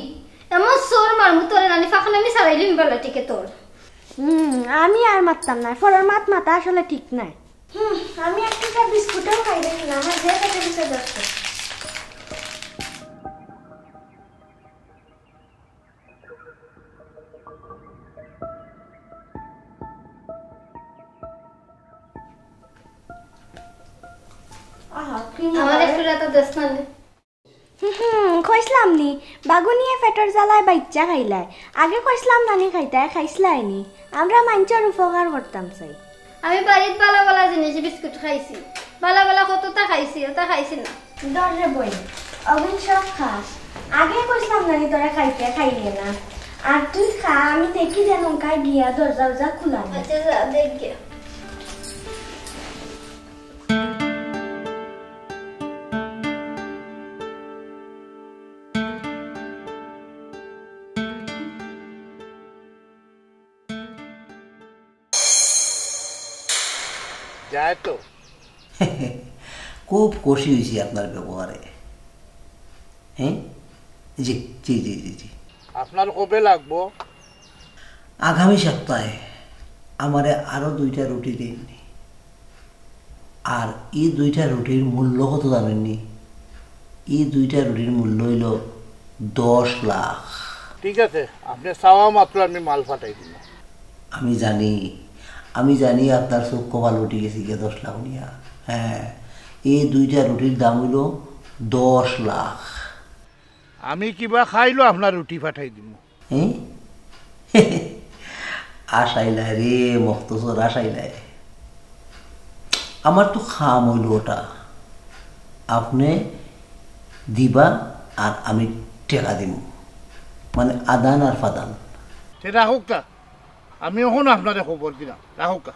এমন চড় মারমু তোরে নানি, ফাঁকনামি ছাড়াইলিমু বালা টিকে তোর। হুম, আমি আর মাততাম নায়, ফরর মাত মাতা আসলে ঠিক নায়। হুম, আমি একটা চা বিস্কুটও খাই দেখি না, আমার যে পেটে পিছে ধরছে। আহা, কি আমার মজা। একটু রাতা দেস না নে। হুম, হুম, কইছলাম নি, বাগুনিয়ে পেটর জ্বালায় বাইচ্চা খাইলায়। আগে কইছলাম না নি খাইতায়, খাইছলায় নি। আমরা মাইনষর উপকার করতাম চাই। আমি বাড়িত বালা বালা জিনিস বিস্কুট খাইছি, বালা বালা কততা খাইছি, অতা খাইছি না। ধর রে বইন, অগুইন সব খাস। আগে কইছলাম না নি তোরে খাইতে, খাইলে না। আর তুই খা, আমি দেখি যে নৌকায় গিয়া দরজা উরজা খুলা নি। আচ্ছা, যা, দেখ গিয়া। যায় তো। খুব খুশি অইছি আপনার ব্যবহারে। হ্যাঁ? জি, জি, জি, জি, জি। আপনার কবে লাগবো? আগামী সপ্তাহে। আমারে আরো দুইটা রুটি দিন। আর ই দুইটা রুটির মূল্য কত জানইননি? ই দুইটা রুটির মূল্য অইলো দশ লাখ। ঠিক আছে, আপনে চাওয়া মাত্র আমি মাল পাঠাই দিমু। আমি জানি, আমি জানি আপনার চউখ কপাল উঠি গেছে গিয়া দশ লাখ নিয়া। হ্যাঁ, এই দুইটা রুটির দাম অইলো দশ লাখ। আমি কিবা খাইলো আপনার রুটি পাঠাই দিমু। হ্যাঁ? আশাইলায় রে, মখতসর আশাইলায়। আমার তো কাম অইলো ওটা। আপনে দিবা আর আমি টেকা দিমু। মানে আদান আর ফাদান। তে রাখউক তা। আমি অখন আপনারে খবর দিলাম। রাখউক তা।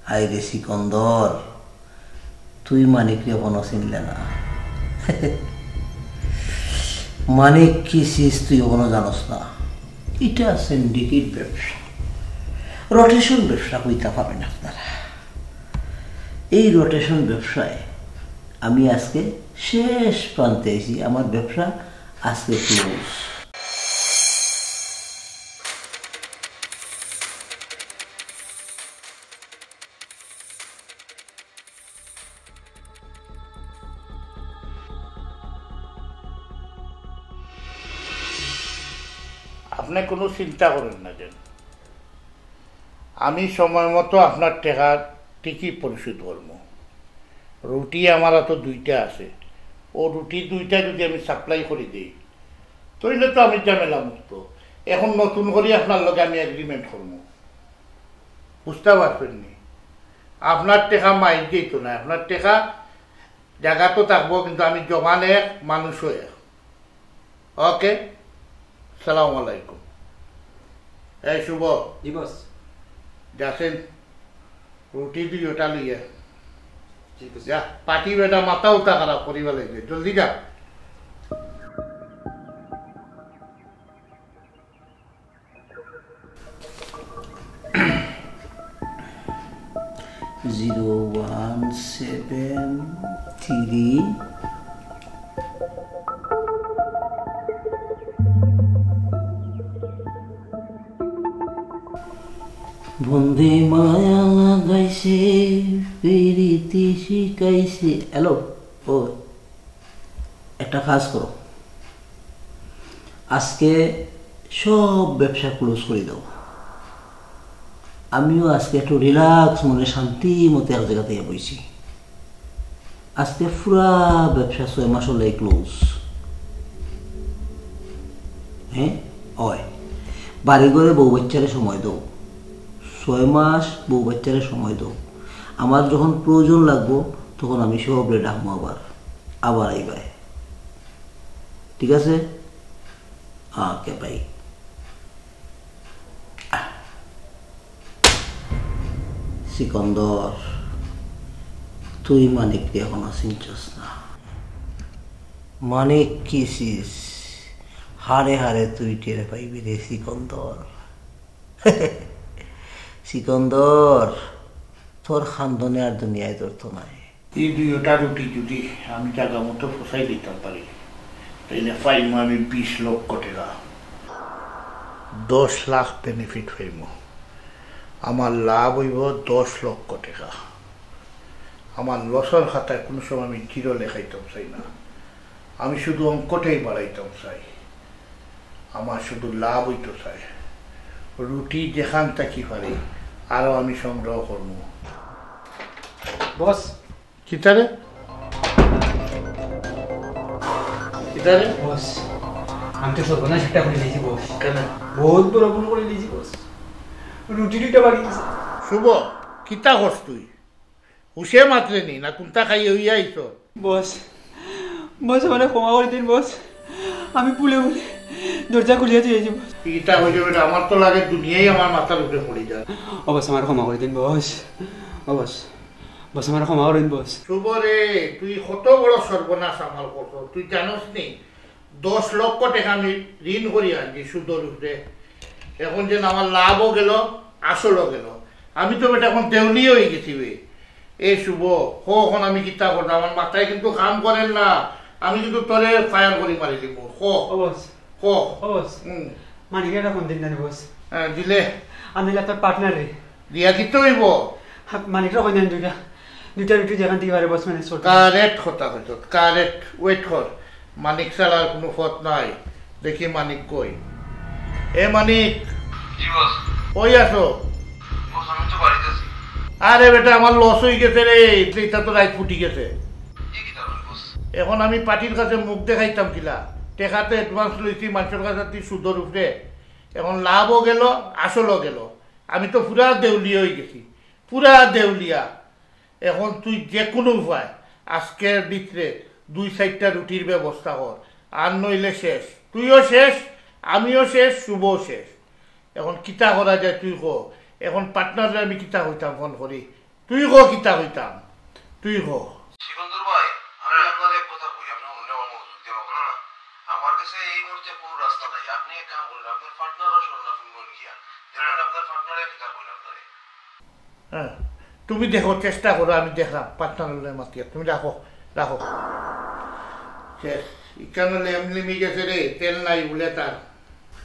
হায় রে সিকন্দর, তুই মানিকরে অখনো চিনলে না। মানিক কি চিজ তুই অখনো জানোস না। ইটা সিন্ডিকেট ব্যবসা, রোটেশন ব্যবসা কইতা পারইন আপনারা। এই রোটেশন ব্যবসায় আমি আজকে শেষ প্রান্তে আইছি, আমার ব্যবসা আজকে ক্লোজ। আপনে কুনু চিন্তা করেন না যেন, আমি সময় মতো আপনার টেকা ঠিকই পরিশোধ করমু। রুটি আমার আতো দুইটা আছে, অউ রুটি দুইটা যুদি আমি সাপ্লাই করি দেই, তাইলে তো আমি ঝামেলা মুক্ত। অখন নতুন করি আপনার লগে আমি এগ্রিমেন্ট করমু, বুঝতা পারছইন নি? আপনার টেকা মাইর যাইতো নায়, আপনার টেকা জাগাত থাকবো, কিন্তু আমি জবান এক, মানুষও এক। ওকে, সালাম আলাইকুম। এই শুভ, জি বস। যাছেন, রুটি দুইটা লইয়া। জি বস। যা, পার্টি বেটা মাথা উঠা খারাপ করিবা লাগবে, জলদি যা। Zero one seven three. বন্দে মায়া লাগাইছে, পিরিতি শিখাইছে। হ্যালো, ও একটা কাজ করো, আজকে সব ব্যবসা ক্লোজ করি দাও। আমিও আজকে একটু রিল্যাক্স মনে শান্তি মতে এক জাগাত আইয়া বইছি। আজকে পুরা ব্যবসা ছয় মাস অইলে ক্লোজ। হ্যাঁ, অয়। বাড়ি ঘরে বউ বাচ্চারে সময় দাও, ছয় মাস বউ বাচ্চারে সময় দাও। আমার যখন প্রয়োজন লাগবো, তখন আমি সবরে ডাকমু আবার, আবার আইবায়। ঠিক আছে? ওকে, বাই। সিকন্দর, তুই মানিকরে অখনো চিনছস না। মানিক কি চিজ? হারে হারে তুই টের পাইবি রে সিকন্দর। সিকন্দর, তোর কান্দনে আর দুনিয়ায় ধরতো নায়। ই দুইটা রুটি যুদি আমি জাগা মতো ফসাই দিতাম পারি, তাইলে পাইমু আমি বিশ লক্ষ টেকা, দশ লাখ বেনিফিট পাইমু। আমার লাভ অইবো দশ লক্ষ টেকা। আমার লসর খাতায় কুনু সময় আমি জিরো লেখাইতাম চাই না। আমি শুধু অঙ্কটাই বাড়াইতাম চাই, আমার শুধু লাভ অইতো চাই। রুটি যেখান থাকি পারি আরো আমি সংগ্রহ করমু। বস। কিতারে? কিতারে? বস, আমি তো সর্বনাশ একটা করি দিয়েছি বস। কেন? বহুত বড় ভুল করি দিয়েছি বস। রুটি দুইটা বাকি আছে। শুভ, কিতা করস তুই? হুশে মাতরে নি, না কুন্তা খাইয়া অইয়া আইছো? বস, বস, আমারে ক্ষমা করি দিন বস, আমি ভুলে ভুলে দরজা খুলিয়া দিয়েছি বস। ইটা অইছে বেটা, আমার তো লাগে দুনিয়াই আমার মাথার উপরে পড়ি যায়। ও বস, আমারে ক্ষমা করি দিন বস। ও বস, বস, আমারে ক্ষমা করি দিন বস। শুভ রে, তুই কত বড় সর্বনাশ আমার করছস, তুই জানোস নি? দশ লক্ষ টেকা আমি ঋণ করি আনছি সুদর উপরে। এখন যেন আমার লাভও গেল, আসলও গেল। আমি তো বেটা এখন দেউলিয়া অই গেছি বে। এ শুভ, ক অখন আমি কিতা করতাম? আমার মাথায় কিন্তু কাম করের না। আমি কিন্তু তোরে ফায়ার করি মারি দিমু। ক। ও বস। ক। ও বস। হুম। মানিকে একটা ফোন দিন না রে বস। হ্যাঁ, দিলে। আনিলা তোর পার্টনার রে। দিয়া কিতা অইবো? হ্যাঁ, মানিকরে কইন দুইটা, দুইটা রুটি যেখান থাকি পারে বস ম্যানেজ করতে। কারেক্ট কথা কইছো, কারেক্ট। ওয়েট কর, মানিক ছাড়া আর কুনু পথ নাই। দেখি মানিক কই। এ মানিক। জি বস। কই আছো? বস, আমি তো বাড়িত আছি। আরে বেটা, আমার লস অই গেছে রে, ইটা তো রাইত ফুটি গেছে। ই কিতা কইন বস? এখন আমি পার্টির কাছে মুখ দেখাইতাম কিলা? টেকা তো অ্যাডভান্স লইছি মানষর কাছে থাকি সুদর উপরে, এখন লাভও গেল, আসলও গেল। আমি তো পুরা দেউলিয়া অই গেছি, পুরা দেউলিয়া। এখন তুই যে কুনু উপায় আজকের ভিতরে দুই চাইরটা রুটির ব্যবস্থা কর, আর নইলে শেষ। তুইও শেষ, আমিও শেষ, শুভও শেষ। এখন কিতা করা যায় তুই ক। এখন পার্টনাররে আমি কিতা কইতাম ফোন করি? তুই ক কিতা কইতাম, তুই ক। সিকন্দর ভাই, আমি আপনারে এক কথা কই, আপনে মনে মনে মনোযোগ দিয়া ভাববেন না। আমার কাছে এই মুহূর্তে কুনু রাস্তা নাই। আপনে এক কাম করইন, আপনার পার্টনারও শরণাপন্ন হইন গিয়া। দেখইন আপনার পার্টনারে কিতা কইন আপনারে। হ্যাঁ, তুমি দেখো, চেষ্টা করো, আমি দেখরাম পার্টনারর লগে মাতিয়া। তুমি রাখো, রাখো। শেষ। ইখানো লেম লিমি গেছে রে, তেল নাই বুলে তার।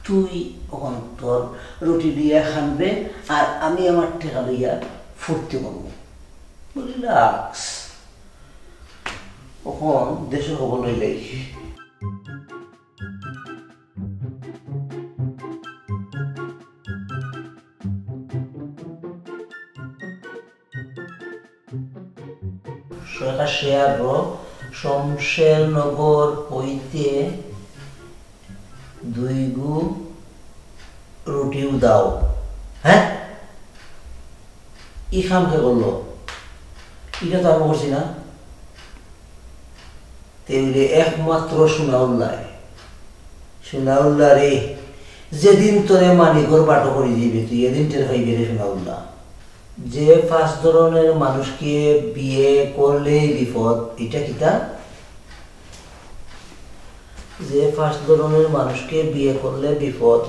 তুই অখন তোর রুটি দিয়া খানবে, আর আমি আমার টেকা লইয়া ফুর্তি করমু। রিল্যাক্স। অখন দেশর খবর লইলাই। সরকার শেয়ার র শমশেরনগর হইতে দুইগু রুটি উদাও। হ্যাঁ, ই কাম কে করলো? ইটা তো আমি করছি না। তে অইলে একমাত্র সোনাউল্লায়। সোনাউল্লা রে, যেদিন তোরে মানিকর বাটো করি দিবে, তুই এদিন টের পাইবে রে সোনাউল্লা। যে পাঁচ ধরনের মানুষকে বিয়ে করলেই বিপদ, ইটা কিতা? যে পাঁচ ধরনের মানুষকে বিয়ে করলে বিপদ।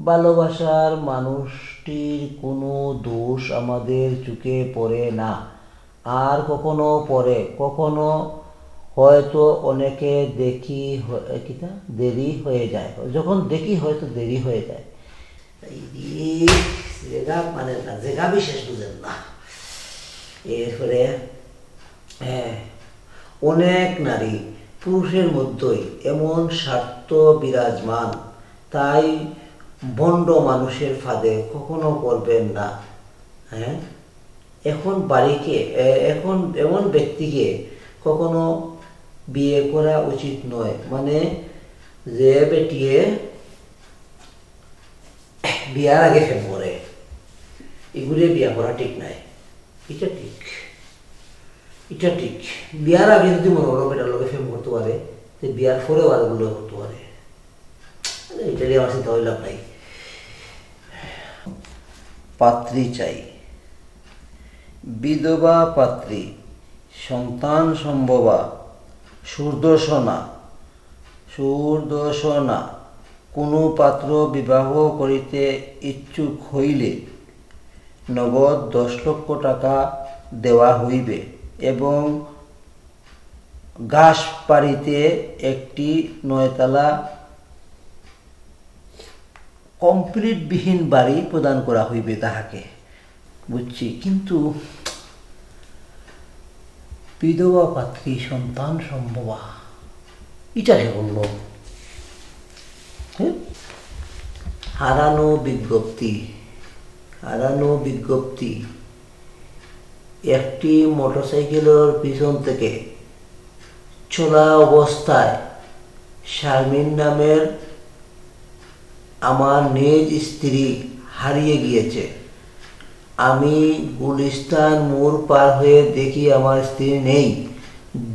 ভালোবাসার মানুষটির কোনো দোষ আমাদের চোখে পড়ে না, আর কখনো পড়ে, কখনো হয়তো অনেকে দেখি হ-, এ, কিতা? দেরি হয়ে যায়। যখন দেখি হয়তো দেরি হয়ে যায়। এই রে, জাগা মানে না, জাগা বিশেষ বুঝেন না। এরপরে, হ্যাঁ, অনেক নারী পুরুষের মধ্যেই এমন স্বার্থ বিরাজমান, তাই ভণ্ড মানুষের ফাঁদে কখনো পড়বেন না। হ্যাঁ, এখন বাড়িকে, এ-, এখন এমন ব্যক্তিকে কখনো বিয়ে করা উচিত নয়, মানে যে বেটিয়ে বিয়ার আগে প্রেম করে, এগুরে বিয়া করা ঠিক নাই। ইটা ঠিক, ইটা ঠিক। বিয়ার আগে যদি মনে করো বেটার লগে প্রেম করতে পারে, তে বিয়ার পরেও আর লগে করতে পারে। আরে, ইটা নিয়ে আমার চিন্তা অইলাম নাই। পাত্রী চাই, বিধবা পাত্রী, সন্তান সম্ভবা, সুদর্শনা, সুদর্শনা, কোনো পাত্র বিবাহ করিতে ইচ্ছুক হইলে নগদ দশ লক্ষ টাকা দেওয়া হইবে এবং ঘাসপাড়িতে একটি নয়তলা কমপ্লিট বিহীন বাড়ি প্রদান করা হইবে তাহাকে। বুঝছি, কিন্তু বিধবা পাত্রী সন্তান সম্ভবা, ইটা কে বললো? হ্যাঁ? হারানো বিজ্ঞপ্তি, হারানো বিজ্ঞপ্তি। একটি মোটরসাইকেলের পিছন থেকে চলা অবস্থায় শারমিন নামের আমার নিজ স্ত্রী হারিয়ে গিয়েছে। আমি গুলিস্তান মোড় পার হয়ে দেখি আমার স্ত্রী নেই।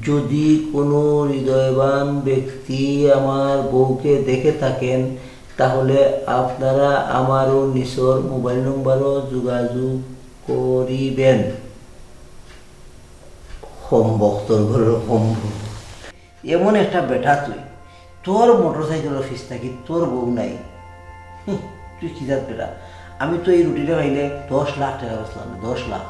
যদি কোনো হৃদয়বান ব্যক্তি আমার বউকে দেখে থাকেন, তাহলে আপনারা আমারও নিচর মোবাইল নম্বরও যোগাযোগ করিবেন। হম্বক, তোর ঘরের হম্বক। এমন একটা বেটা তুই, তোর মোটরসাইকেলের পিছ থাকি তোর বউ নাই। হুঁ, তুই কি জাত বেটা? আমি তো এই রুটিটা পাইলে দশ লাখ টাকা বেচলাম, দশ লাখ।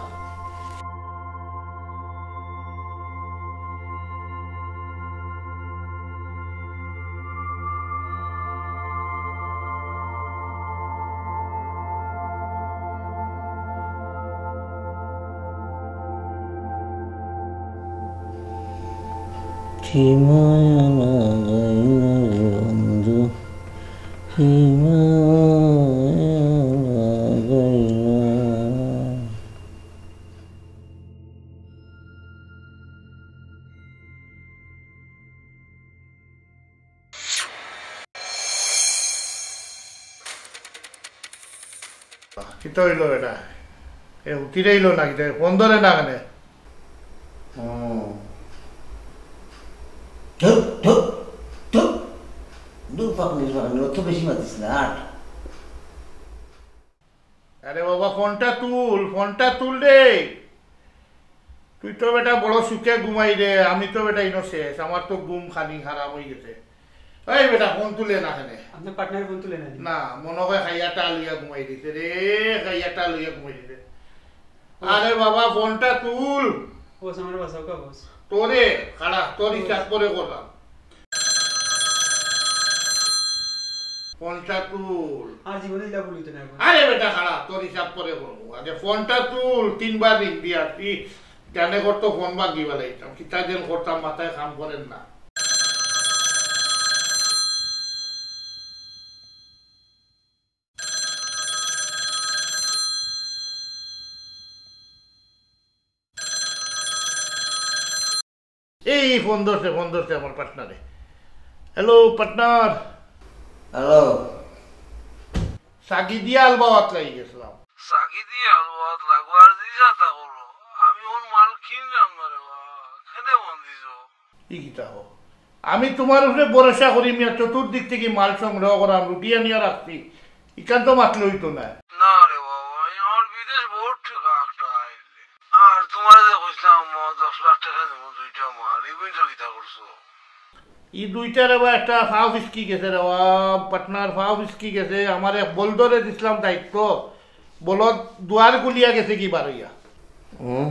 কি মায়া লাগাইলা রে বন্ধু, কি মায়া লাগাইলা। কিতা অইলো বেটা? এ উঠি রইলো না কিতা? ফোন ধরে না কেনে? হুম। ধুর, ধুর, ধুর। দূর পাকনি, পাকনি, অত বেশি মাতিস না, আট। আরে বাবা, ফোনটা তুল, ফোনটা তুল রে। তুই তো বেটা বড় সুখে ঘুমাই রে, আমি তো বেটা ইনো শেষ, আমার তো ঘুম খানি হারাম অই গেছে। এই বেটা, ফোন তুলে না কেনে? আপনার পার্টনার ফোন তুলে না নি? না, মনে হয় খাইয়াটা লইয়া ঘুমাই দিছে রে, খাইয়াটা লইয়া ঘুমাই দিছে। আরে বাবা, ফোনটা তুল। বস, আমার বাসাও কা বস। তোরে, খাড়া, তোর হিসাব করে করলাম। ফোনটা তুল। আর জীবনে ইলা ভুল অইতো না এখন। আরে বেটা, খাড়া, তোর হিসাব করে করবো। আগে ফোনটা তুল, তিনবার রিং দিয়া তুই জানে করতো ফোন ভাঙি বেলাইতাম। কিতা যেন করতাম, মাথায় কাম করের না। এই ফোন ধরছে, ফোন ধরছে আমার পার্টনারে। Hello partner. হ্যালো। সাগি দিয়া আলবাওয়াত লাগি গেছিলাম। সাগি দিয়া আলবাওয়াত লাগবো আর যে যাতা করো। আমি অখন মাল কিনলাম না রে বা, কেনে ফোন দিছো? ই কিতা কও? আমি তুমার উপরে ভরসা করি মিয়া, চতুর্দিক থাকি মাল সংগ্রহ করাম, রুটি আনিয়া রাখছি, ইখান তো মাতলে অইতো নায়। না রে বাবা, এই আমার বিদেশ বহুত টেকা একটা আইলে। আর তুমারে যে কইছিলাম, ম, দশ লাখ টেকা দিমু দুইটা মাল, ইগুইন তো কিতা করছো? ই দুইটা রে বা একটা ফাও ফিসকি গেছে রে বা, পার্টনার ফাও ফিসকি গেছে, আমার এক বলদরে দিছিলাম দায়িত্ব, বলদ দুয়ার গুলিয়া গেছে কি বারইয়া। হুম।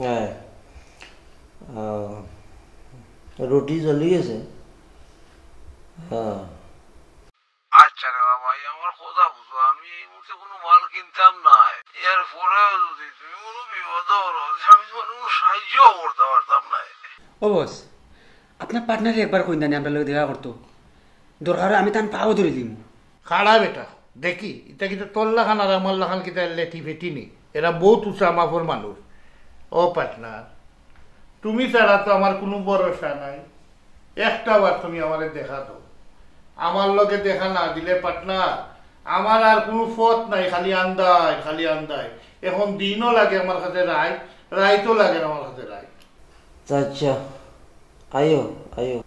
হ্যাঁ। আহ, রুটি জ্বলি গেছে। হ্যাঁ। আচ্ছা রে বাবা, এই আমার কথা বুঝো, আমি এই মুহূর্তে কোনো মাল কিনতাম না। এর পরেও যদি তুমি কোনো বিপদে পড়ো, আমি তোমার কোনো সাহায্য করতে পারতাম না। ও বস, আপনার পার্টনারে একবার কইন না নি আমরার লগে দেখা করতো। দরকার অয় আমি তান পাও ধরি দিমু। খাড়া বেটা, দেখি, ইতা কিতা তোর লাখান আর আমার লাখান কিতা লেটি ফেটি নি? এরা বহুত উঁচা মাপর মানুষ। ও পার্টনার, তুমি ছাড়া তো আমার কুনু ভরসা নাই। একটা বার তুমি আমারে দেখা দেও। আমার লগে দেখা না দিলে পার্টনার, আমার আর কুনু পথ নাই, খালি আন্দাইর, খালি আন্দাইর। এখন দিনও লাগে আমার কাছে রাইত, রাইতও লাগে আমার কাছে রাইত। আচ্ছা, আইও, আইও,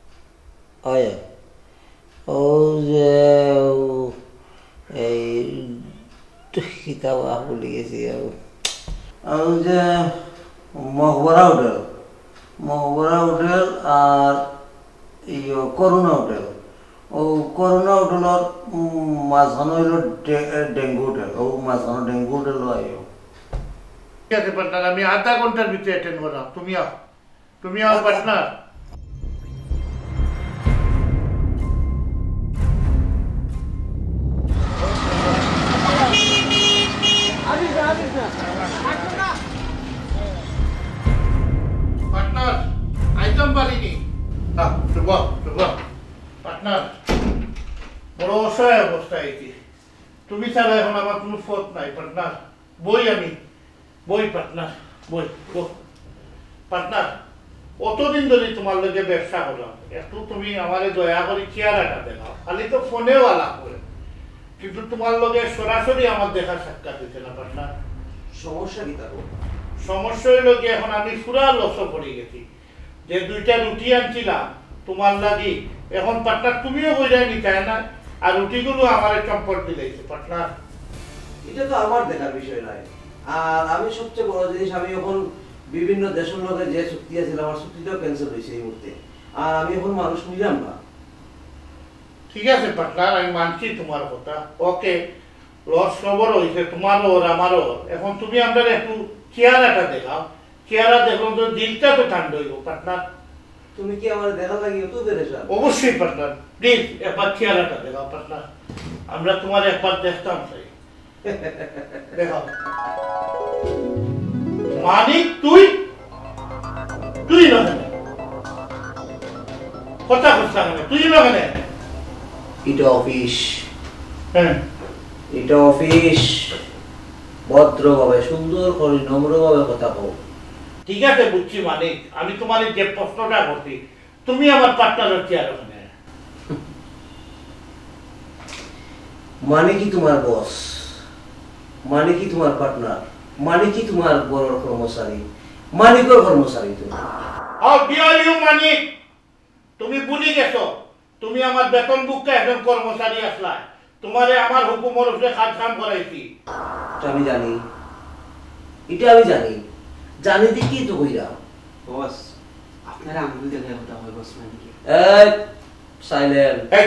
আয়। ও যে, ও, এই, কিতা বা ভুলি গেছি। ও যে, মকবরা হোটেল, মকবরা হোটেল আর ইয়ো, করুণা হোটেল। ও করুণা হোটেলর, উম, মাঝখানো অইলো ডে-, ডেঙ্গু হোটেল। ও মাঝখানো ডেঙ্গু হোটেল আইও। ঠিক আছে পার্টনার, আমি আধা ঘন্টার ভিতরে অ্যাটেন্ড করলাম। তুমি আও, তুমি আও পার্টনার। পার্টনার, আইতাম পারিনি। হ্যাঁ, শুভ, শুভ। পার্টনার, বড় অসহায় অবস্থা অইছি। তুমি ছাড়া এখন আমার কুনু পথ নাই, পার্টনার। বই আমি, বই পার্টনার, বই, বই। পার্টনার, অতদিন ধরি তুমার লগে ব্যবসা করলাম, একটু তুমি আমারে দয়া করি চেহারাটা দেখাও। খালি তো ফোনেও আলাপ করে, কিন্তু তুমার লগে সরাসরি আমার দেখা সাক্ষাৎ অইছে না, পার্টনার। সমস্যা কিতা গো? সমস্যা অইলো কি, এখন আমি পুরা লসো পড়ি গেছি। যে দুইটা রুটি আনছিলাম তুমার লাগি, এখন পার্টনার তুমিও কইরায় নিতায় না, আর রুটিগুলো আমারে চম্পট দিলাইছে পার্টনার। ইটা তো আমার দেখার বিষয় নায়। আর আমি সবচেয়ে বড় জিনিস, আমি এখন বিভিন্ন দেশর লগে যে চুক্তি আছিল, আমার চুক্তিটাও ক্যান্সেল অইছে এই মুহূর্তে। আর আমি এখন মানুষ নিলাম না। ঠিক আছে পার্টনার, আমি মানছি তুমার কথা। ওকে, লস সবর অইছে, তুমারও আর আমারও। এখন তুমি আমরারে একটু চেহারাটা দেখাও। চেহারা দেখলে তো দিলটা তো ঠান্ডা অইবো, পার্টনার। তুমি কি আমারে দেখার লাগি অত পেরেশান? অবশ্যই, পার্টনার। প্লিজ, একবার চেহারাটা দেখাও, পার্টনার। আমরা তুমারে একবার দেখতাম চাই। দেখাও। মানিক, তুই? তুই না কেনে? কথা কস না কেনে? তুই না কেনে? ইটা অফিস। হ্যাঁ। ইটা অফিস। ভদ্রভাবে, সুন্দর করি, নম্রভাবে কথা কও। ঠিক আছে, বুঝছি মানিক, আমি তোমারে যে প্রশ্নটা করছি, তুমি আমার পার্টনারর চেয়ার ওখানে। মানিকই তোমার বস, মানিকই তোমার পার্টনার, মানিকই তোমার বড়র কর্মচারী, মানিকর কর্মচারী তুমি। How dare you, মানিক? তুমি ভুলি গেছো, তুমি আমার বেতনভুক্ত একজন কর্মচারী আছলায়। তোমারে আমার হুকুমর উপরে কাজ কাম করাইছি। ইটা আমি জানি, ইটা আমি জানি। জানি দেখিউ তো কইরাম। বস, আপনারে আঙ্গুল দেখাইয়া কথা কয়, বস, মানিকে। এই, সাইলেন্ট। এই।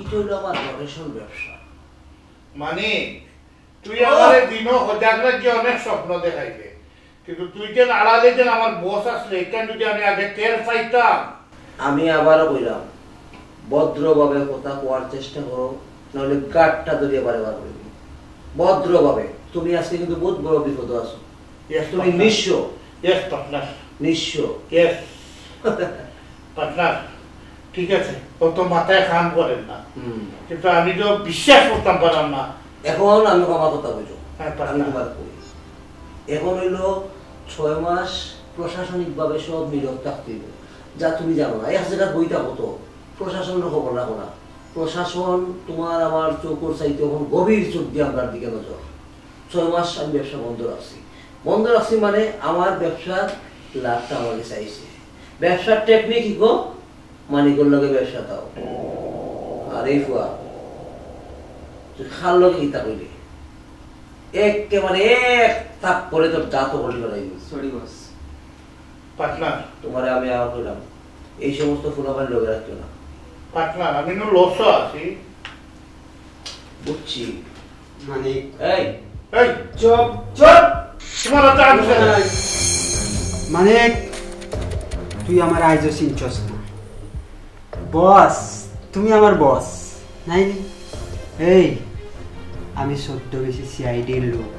ইটা অইলো আমার রোটেশন ব্যবসা। মানিক, তুই আমারে দিনো হজাক লাগিয়া অনেক স্বপ্ন দেখাইলে, কিন্তু তুই যেন আড়ালে যেন আমার বস আছলে, ইখান যদি আমি আগে টের পাইতাম। আমি আবারও কইরাম, ভদ্রভাবে কথা কওয়ার চেষ্টা করো, নাইলে গাটটা ধরিয়া বারে বার করিমু। ভদ্রভাবে। তুমি আজকে কিন্তু বহুত বড় বিপদো আছো। Yes, তুমি partner. নিঃস্ব। Yes, partner. নিঃস্ব। Yes. পার্টনার, ঠিক আছে, ও তো মাথায় কাম করের না, হুম। কিন্তু আমি তো বিশ্বাস করতাম পারলাম না। এখন আমি আমার কথা বুঝো। হ্যাঁ, পার্টনার। আমি তোমার কই, এখন অইলো ছয় মাস প্রশাসনিকভাবে সব নীরব থাকতে অইবো, যা তুমি জানো না। এক জায়গায় বই থাকো তো, প্রশাসনর খবর রাখো না। প্রশাসন তোমার আমার চোখর চাইতে এখন গভীর চোখ দিয়া আমরার দিকে নজর। ছয় মাস আমি ব্যবসা বন্ধ রাখছি। বন্ধ রাখছি মানে আমার ব্যবসার লাভটা আমার গেছে আইছে। ব্যবসার টেকনিক ইকো, মানিকর লগে ব্যবসা দাও। আর এই ফুয়া, তুই কার লগে কিতা কইলি? একেবারে এক থাপ্পড়ে তোর দাঁত উল্টি ফালাই দিমু। Sorry boss. পার্টনার। তোমারে আমি আবার কইলাম, এই সমস্ত ফুলাফান লগে রাখিও না। পার্টনার, আমি নু লসো আছি। বুঝছি। মানিক। এই। এই। চুপ, চুপ। তোমার হাতে আমি ফেলে। মানিক, তুই আমার আইজও চিনছস না। বস, তুমি আমার বস, নায় নি? এই, আমি ছদ্মবেশী সিআইডির লোক।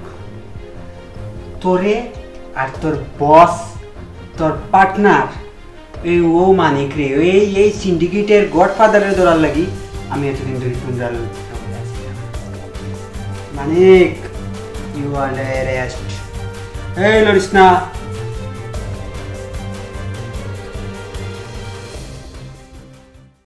তোরে আর তোর বস, তোর পার্টনার, এই ও মানিক রে, এই, এই সিন্ডিকেটের গডফাদারে ধরার লাগি আমি এতদিন ধরি তোমরা মানিক, you are arrest। এই লড়িস না,